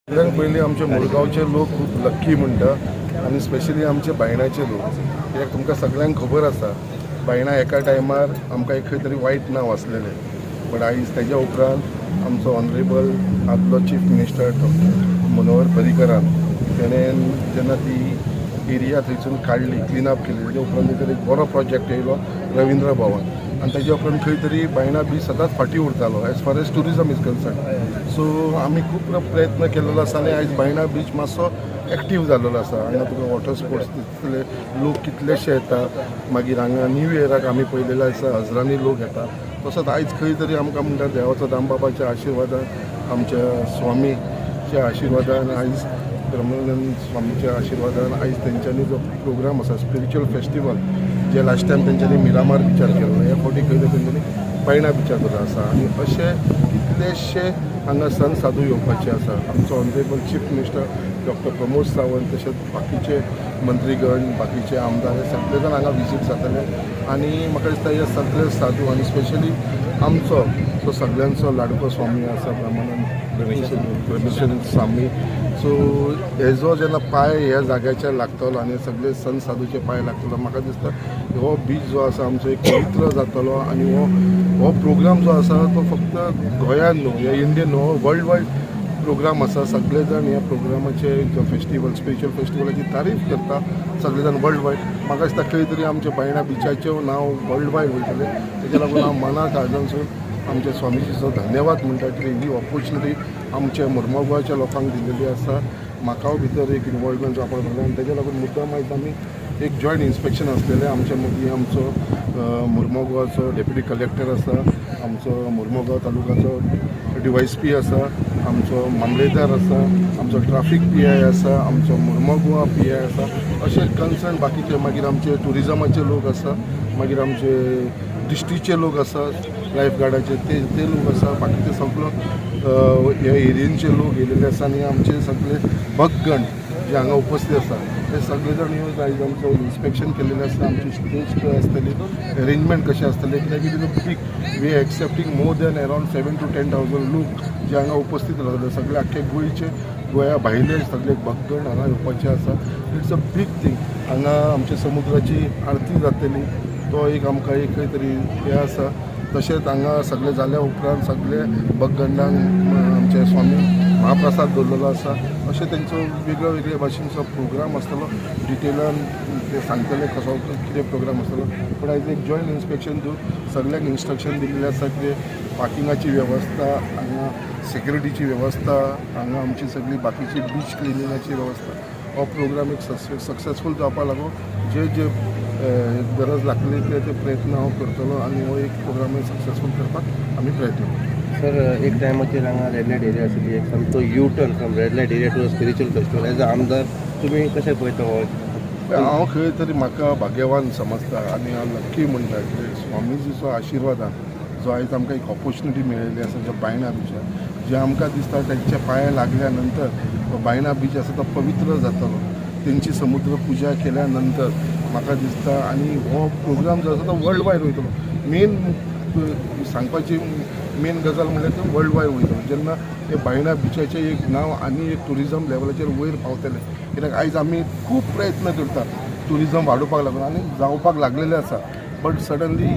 सगळ्यात पयलीं आमचे मुरगांवचे लोक खूब लक्की म्हणटा आनी स्पेशली आमचे बायणाचे लोक, कित्याक तुमकां सगळ्यांक खबर आसा, बायणा एका टायमार आमकां एक खंय तरी वायट नांव आसलेलें. बट आयज तेज्या उपरांत आमचो ऑनरेबल आदलो चीफ मिनिस्टर डॉक्टर मनोहर पर्रीकरान तेणें जेन्ना ती एरिया थंयसून काडली, क्लीन अप केली, तेज्या उपरांत थंयसर एक बरो प्रोजेक्ट येयलो, रविंद्र भवन. आनी तेज्या उपरांत खंय तरी बायणा बीच सदांच फाटीं उरतालो as far as tourism is concern. So आमी खूब प्रयत्न केलेलो आसा आनी आयज बायणा बीच मातसो एक्टीव जाल्लो आसा. हांगा तुका वॉटर स्पोर्ट्स दिसतले, लोक कितलेशे येता. मागीर हांगा न्यू इयराक आमी पळयलेले आसा, हजरांनी लोक येता. तसोच आयज खंय तरी आमकां म्हणटा देवाचो, दामबाबाच्या आशिर्वादान, आमच्या स्वामीच्या आशिर्वादान, आयज ब्रह्मानंद स्वामीच्या आशिर्वादान आयज तेंच्यांनी जो प्रोग्राम आसा, स्पिरिच्युअल फेस्टिवल, जे लास्ट टायम तेंच्यांनी मिरामार बिचार केल्लो, हे फावटी खंय तरी तेंच्यांनी बायणा बिचार दवरलो आसा. आनी अशे कितलेशे हांगा संत साधू येवपाचे आसा. आमचो honourable chief minister doctor Pramod Sawant, तशेंच बाकीचे मंत्रीगण, बाकीचे आमदार, हे सगळे जाण हांगा विजीट जातले. आनी म्हाका दिसता हे सगळे साधू आनी स्पेशली आमचो जो सगळ्यांचो लाडको स्वामी आसा, ब्रह्मानंद ब्रह्मेश्वर स्वामी, सो हेजो जेन्ना पांय ह्या जाग्याचेर लागतलो आनी सगळे संत साधूचे पांय लागतलो, म्हाका दिसता हो बीच जो आसा आमचो एक पवित्र जातलो. आनी हो हो प्रोग्राम जो आसा तो फक्त गोंयान न्हू, या इंडियन न्हू, वर्ल्ड वायड प्रोग्राम आसा. सगळे जाण ह्या प्रोग्रामाचे जो फेस्टिवल, स्पिरिच्युअल फेस्टिवलाची तारीफ करता सगळे जाण वर्ल्ड वायड. म्हाका दिसता खंय तरी आमच्या बायणा बिचाचें नांव वर्ल्ड वायड वयतलें. तेच्या लागून हांव मना काळजांसून आमच्या स्वामीजीचो धन्यवाद म्हणटा की ही ऑपॉर्च्युनिटी आमच्या मुर्मगांवच्या लोकांक दिलेली आसा. म्हाका भितर एक इनवॉल्वमेंट जावपाक लागलें आनी तेज्या लागून मुद्दाम आयज आमी एक जॉयंट इन्स्पेक्शन आसलेलें. आमच्या मदीं आमचो मुर्मगांवचो डेप्युटी कलेक्टर आसा, आमचो मुर्मगांव तालुकाचो डीवायएसपी आसा, आमचो मामलेदार आसा, आमचो ट्राफीक पीआय आसा, आमचो मुर्मगोवा पीआय आसा, अशे कन्सर्न बाकीचे. मागीर आमचे ट्युरिजमाचे लोक आसा, मागीर आमचे डिस्ट्रिक्टचे लोक आसा, लायफ गार्डाचे ते ते लोक आसा, बाकीचे सगळो ह्या एरियेचे लोक येयलेले आसा. आनी आमचे सगळे भक्तगण जे हांगा उपस्थित आसा ते सगळे जाण येवन आयज आमचो इन्स्पेक्शन केलेलें आसा. आमची स्टेज खंय आसतली, अरेंजमेंट कशें आसतलें, कित्याक it is a big, we are expecting more than around 7 to 10 thousand लोक जे हांगा उपस्थित रावतले. सगळे आख्खे गोंयचे, गोंया भायले सगळे भक्तगण हांगा येवपाचे आसा. It's a big thing. हांगा आमच्या समुद्राची आरती जातली, तो एक आमकां एक खंय तरी हें आसा. तशेंच हांगा सगळें जाल्या उपरांत सगळे भक्तगणांक आमचे स्वामी महाप्रसाद दवरलेलो आसा. अशें तेंचो वेगळ्या वेगळ्या भाशेनचो प्रोग्राम आसतलो. डिटेलान ते सांगतले कसो कितें प्रोग्राम आसतलो. पूण आयज एक जॉयंट इन्स्पेक्शन दिवन सगळ्यांक इन्स्ट्रक्शन दिल्लें आसा कितें पार्किंगाची वेवस्था, हांगा सेक्युरिटीची वेवस्था, हांगा आमची सगळी बाकीची बीच क्लिनिंगाची वेवस्था, हो प्रोग्राम एक सक्सेसफूल जावपा लागून जे जे गरज लागतली ते ते प्रयत्न हांव करतलो आनी हो एक प्रोग्राम सक्सेसफूल करपाक आमी प्रयत्न करतले. सर, एक टायमाचेर हांगा रेड लायट एरिया आशिल्ली, एक सामको U turn from red light area to spiritual festival. As a आमदार तुमी कशें पळयता हो? हांव खंय तरी म्हाका भाग्यवान समजता आनी हांव लक्की म्हणटा की स्वामीजीचो आशिर्वादान जो आयज आमकां एक ऑपॉर्च्युनिटी मेळिल्ली आसा, ज्या बायणा बिचार जे आमकां दिसता तेंच्या पांय लागल्या नंतर तो बायणा बीच आसा तो पवित्र जातलो. तेंची समुद्र पुजा केल्या नंतर म्हाका दिसता आनी हो प्रोग्राम जो आसा तो वर्ल्ड वायड वयतलो. मेन सांगपाची मेन गजाल म्हणल्यार ते वर्ल्ड वायड वयतलो जेन्ना ते बायणा बिचाचें एक नांव आनी एक ट्युरिजम लेवलाचेर वयर पावतलें. कित्याक आयज आमी खूब प्रयत्न करता ट्युरिजम वाडोवपाक लागून आनी जावपाक लागलेलें आसा. बट सडनली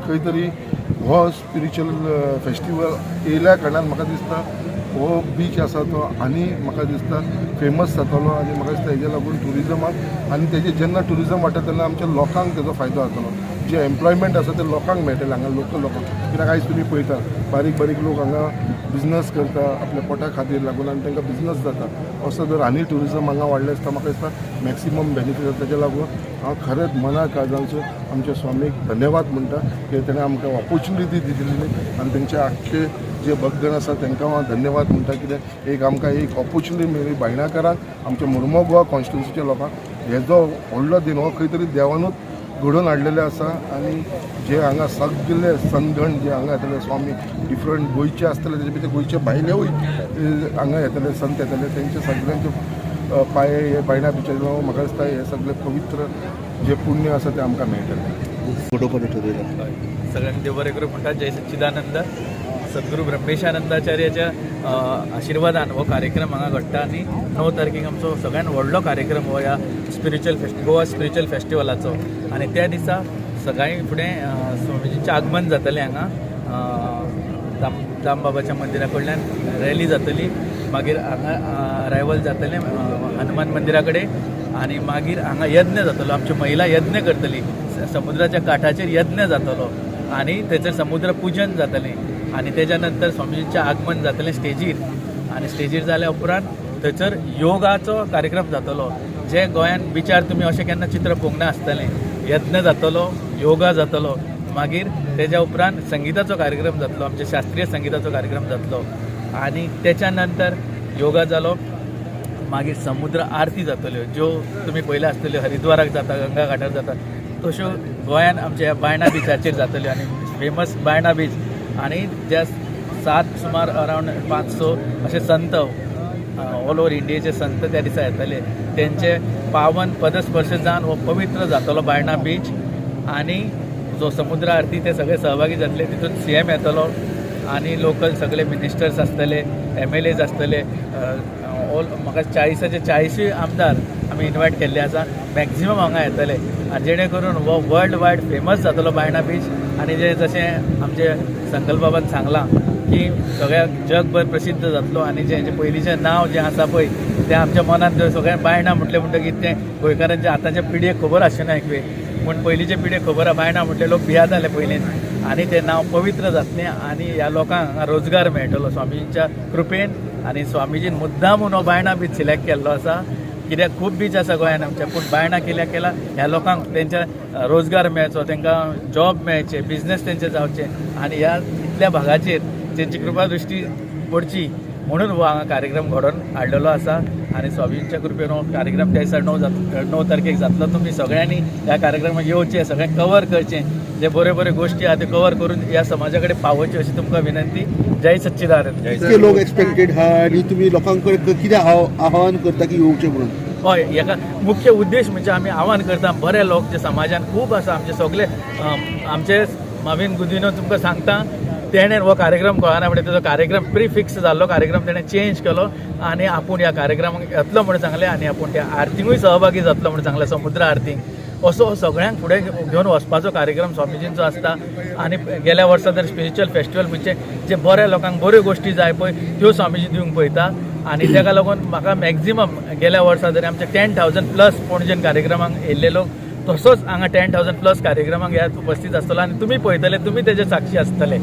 खंय तरी हो स्पिरिच्युअल फेस्टिवल येयल्या कारणान म्हाका दिसता हो बीच आसा तो आनी म्हाका दिसता फेमस जातलो. आनी म्हाका दिसता हेज्या लागून ट्युरिजमाक आनी तेजे जेन्ना ट्युरिजम वाडटा तेन्ना आमच्या लोकांक तेजो फायदो जातलो. जे एम्प्लॉयमेंट आसा ते लोकांक मेळटलें हांगा लोकल लोकांक. कित्याक आयज तुमी पळयता, बारीक बारीक लोक हांगा बिजनस करता आपल्या पोटा खातीर लागून आनी तांकां बिजनस जाता. असो जर आनी ट्युरिजम हांगा वाडलें आसता, म्हाका दिसता मॅक्सिमम बेनिफीट जाता. तेज्या लागून हांव खरेंच मना काळजांसून आमच्या स्वामीक धन्यवाद म्हणटा की तेणें आमकां ऑपॉर्च्युनिटी दिलेली. आनी तेंचे आख्खे जे भक्तगण आसा तांकां हांव धन्यवाद म्हणटा, कित्याक एक आमकां एक ऑपॉर्च्युनिटी मेळ्ळी बायणाकारांक, आमच्या मुर्मो गोवा कॉन्स्टिट्युन्सीच्या लोकांक. हेजो व्हडलो दिन हो खंय तरी देवानूच घडोवन हाडलेले आसा. आनी जे हांगा सगळे संतगण जे हांगा येतले, स्वामी डिफरंट गोंयचे आसतले, तेजे भितर गोंयचे भायलेवूय हांगा येतले, संत येतले, तेंचे सगळ्यांचे पांय हे बायणा बिचार, म्हाका दिसता हे सगळे पवित्र जे पुण्य आसा ते आमकां मेळटलें. फोटो ठरयला. सगळ्यांक देव बरें करूं म्हणटा. जय सच्चिदानंद. सद्गुरू ब्रह्मेशानंदाचार्याच्या आशिर्वादान हो कार्यक्रम हांगा घडटा आनी 9 तारखेक आमचो सगळ्यात व्हडलो कार्यक्रम हो ह्या स्पिरिच्युअल फेस्ट गोवा स्पिरिच्युअल फेस्टिवलाचो. आनी त्या दिसा सकाळी फुडें स्वामीजीचें आगमन जातलें हांगा. दामबाबाच्या मंदिरा कडल्यान रॅली जातली, मागीर हांगा अरायवल जातलें हनुमान मंदिरा कडेन आनी मागीर हांगा यज्ञ जातलो. आमच्यो महिला यज्ञ करतली, समुद्राच्या काठाचेर यज्ञ जातलो आनी थंयसर समुद्र पुजन जातलें आनी तेज्या नंतर स्वामीजींचें आगमन जातलें स्टेजीर आनी स्टेजीर जाल्या उपरांत थंयसर योगाचो कार्यक्रम जातलो. जे गोंयान बिचार तुमी अशें केन्ना चित्र पळोवंक ना आसतलें. यज्ञ जातलो, योगा जातलो, मागीर तेज्या उपरांत संगिताचो कार्यक्रम जातलो, आमच्या शास्त्रीय संगिताचो कार्यक्रम जातलो आनी तेच्या नंतर योगा जालो, मागीर समुद्र आरती जातल्यो, ज्यो तुमी पळयल्या आसतल्यो हरिद्वाराक जाता, गंगा घाटार जाता, तश्यो गोंयान आमच्या बायणा बिचाचेर जातल्यो. आनी फेमस बायणा बीच आनी ज्या सात सुमार अरावंड 5-6 अशे संत ऑल ओवर इंडियेचे संत त्या दिसा येतले, तेंचे पावन पदस्पर्श जावन हो पवित्र जातलो बायणा बीच. आनी जो समुद्र आरती ते सगळे सहभागी जातले. तितून सीएम येतलो आनी लोकल सगळे मिनिस्टर्स आसतले, एमएलएज आसतले. ऑल म्हाका 40चे 40ूय आमदार आमी इनवायट केल्ले आसा. मॅक्झिमम हांगा येतले आनी जेणे करून हो वर्ल्ड वायड फेमस जातलो बायणा बीच. आनी जे जशें आमचे संकल्प बाबान सांगलां की सगळ्या जगभर प्रसिद्ध जातलो आनी जें हेजें पयलींचें नांव जें आसा पळय तें आमच्या मनांत जर सगळ्या बायणा म्हटलें म्हणटकीर तें गोंयकारांच्या आतांच्या पिढयेक खबर आसचें ना एक वेळ, पूण पयलींचे पिढयेक खबर आहा. बायणा म्हटलें लोक भियाताले पयलींच आनी तें नांव पवित्र जातलें आनी ह्या लोकांक हांगा रोजगार मेळटलो स्वामीजीच्या कृपेन. आनी स्वामीजीन मुद्दामून हो बायणा बीच सिलेक्ट केल्लो आसा, कित्याक खूब बीच आसा गोंयान आमच्या, पूण बायणा कित्याक केला? ह्या लोकांक तेंच्या रोजगार मेळचो, तांकां जॉब मेळचे, बिजनेस तेंचे जावचे आनी ह्या इतल्या भागाचेर तेंची कृपा दृश्टी पडची म्हणून हो हांगा कार्यक्रम घडोवन हाडलेलो आसा. आनी स्वामींच्या कृपेन हो कार्यक्रम त्या दिसा 9 तारखेक जातलो. तुमी सगळ्यांनी ह्या कार्यक्रमाक येवचें, सगळें कवर करचें, जे बऱ्यो बऱ्यो गोश्टी आहा त्यो कवर करून ह्या समाजा कडेन पावोवच्यो अशी तुमकां विनंती. जय सच्चिदानंद. कितके लोक एक्सपेक्टेड हा आणि तुम्ही लोकांकडे कितें आव्हान करता की येवचे म्हणून? हय, हेका मुख्य उद्देश म्हणजे आमी आव्हान करता बरे लोक जे समाजान खूब आसा आमचे सगळे आमचे माविन गुदिनो तुमकां सांगता, तेणें हो कार्यक्रम कळना म्हणजे तेजो कार्यक्रम प्रिफिक्स जाल्लो कार्यक्रम तेणें चेंज केलो आनी आपूण ह्या कार्यक्रमाक येतलो म्हणून सांगलें आनी आपूण त्या आरतींकूय सहभागी जातलो म्हणून सांगलें, समुद्र आरतींक. असो हो सगळ्यांक फुडें घेवन वचपाचो कार्यक्रम स्वामीजींचो आसता. आनी गेल्या वर्सा तर स्पिरिच्युअल फेस्टिवल म्हणजे जे बऱ्या लोकांक बऱ्यो गोश्टी जाय पळय त्यो स्वामीजी दिवंक पळयता. आनी तेका लागून म्हाका मॅक्झिमम गेल्या वर्सा तरी आमचे 10,000 प्लस पणजेन कार्यक्रमाक येयल्ले लोक, तसोच हांगा 10,000 प्लस कार्यक्रमाक ह्या उपस्थित आसतलो आनी तुमी पळयतले, तुमी तेजे साक्षी आसतले.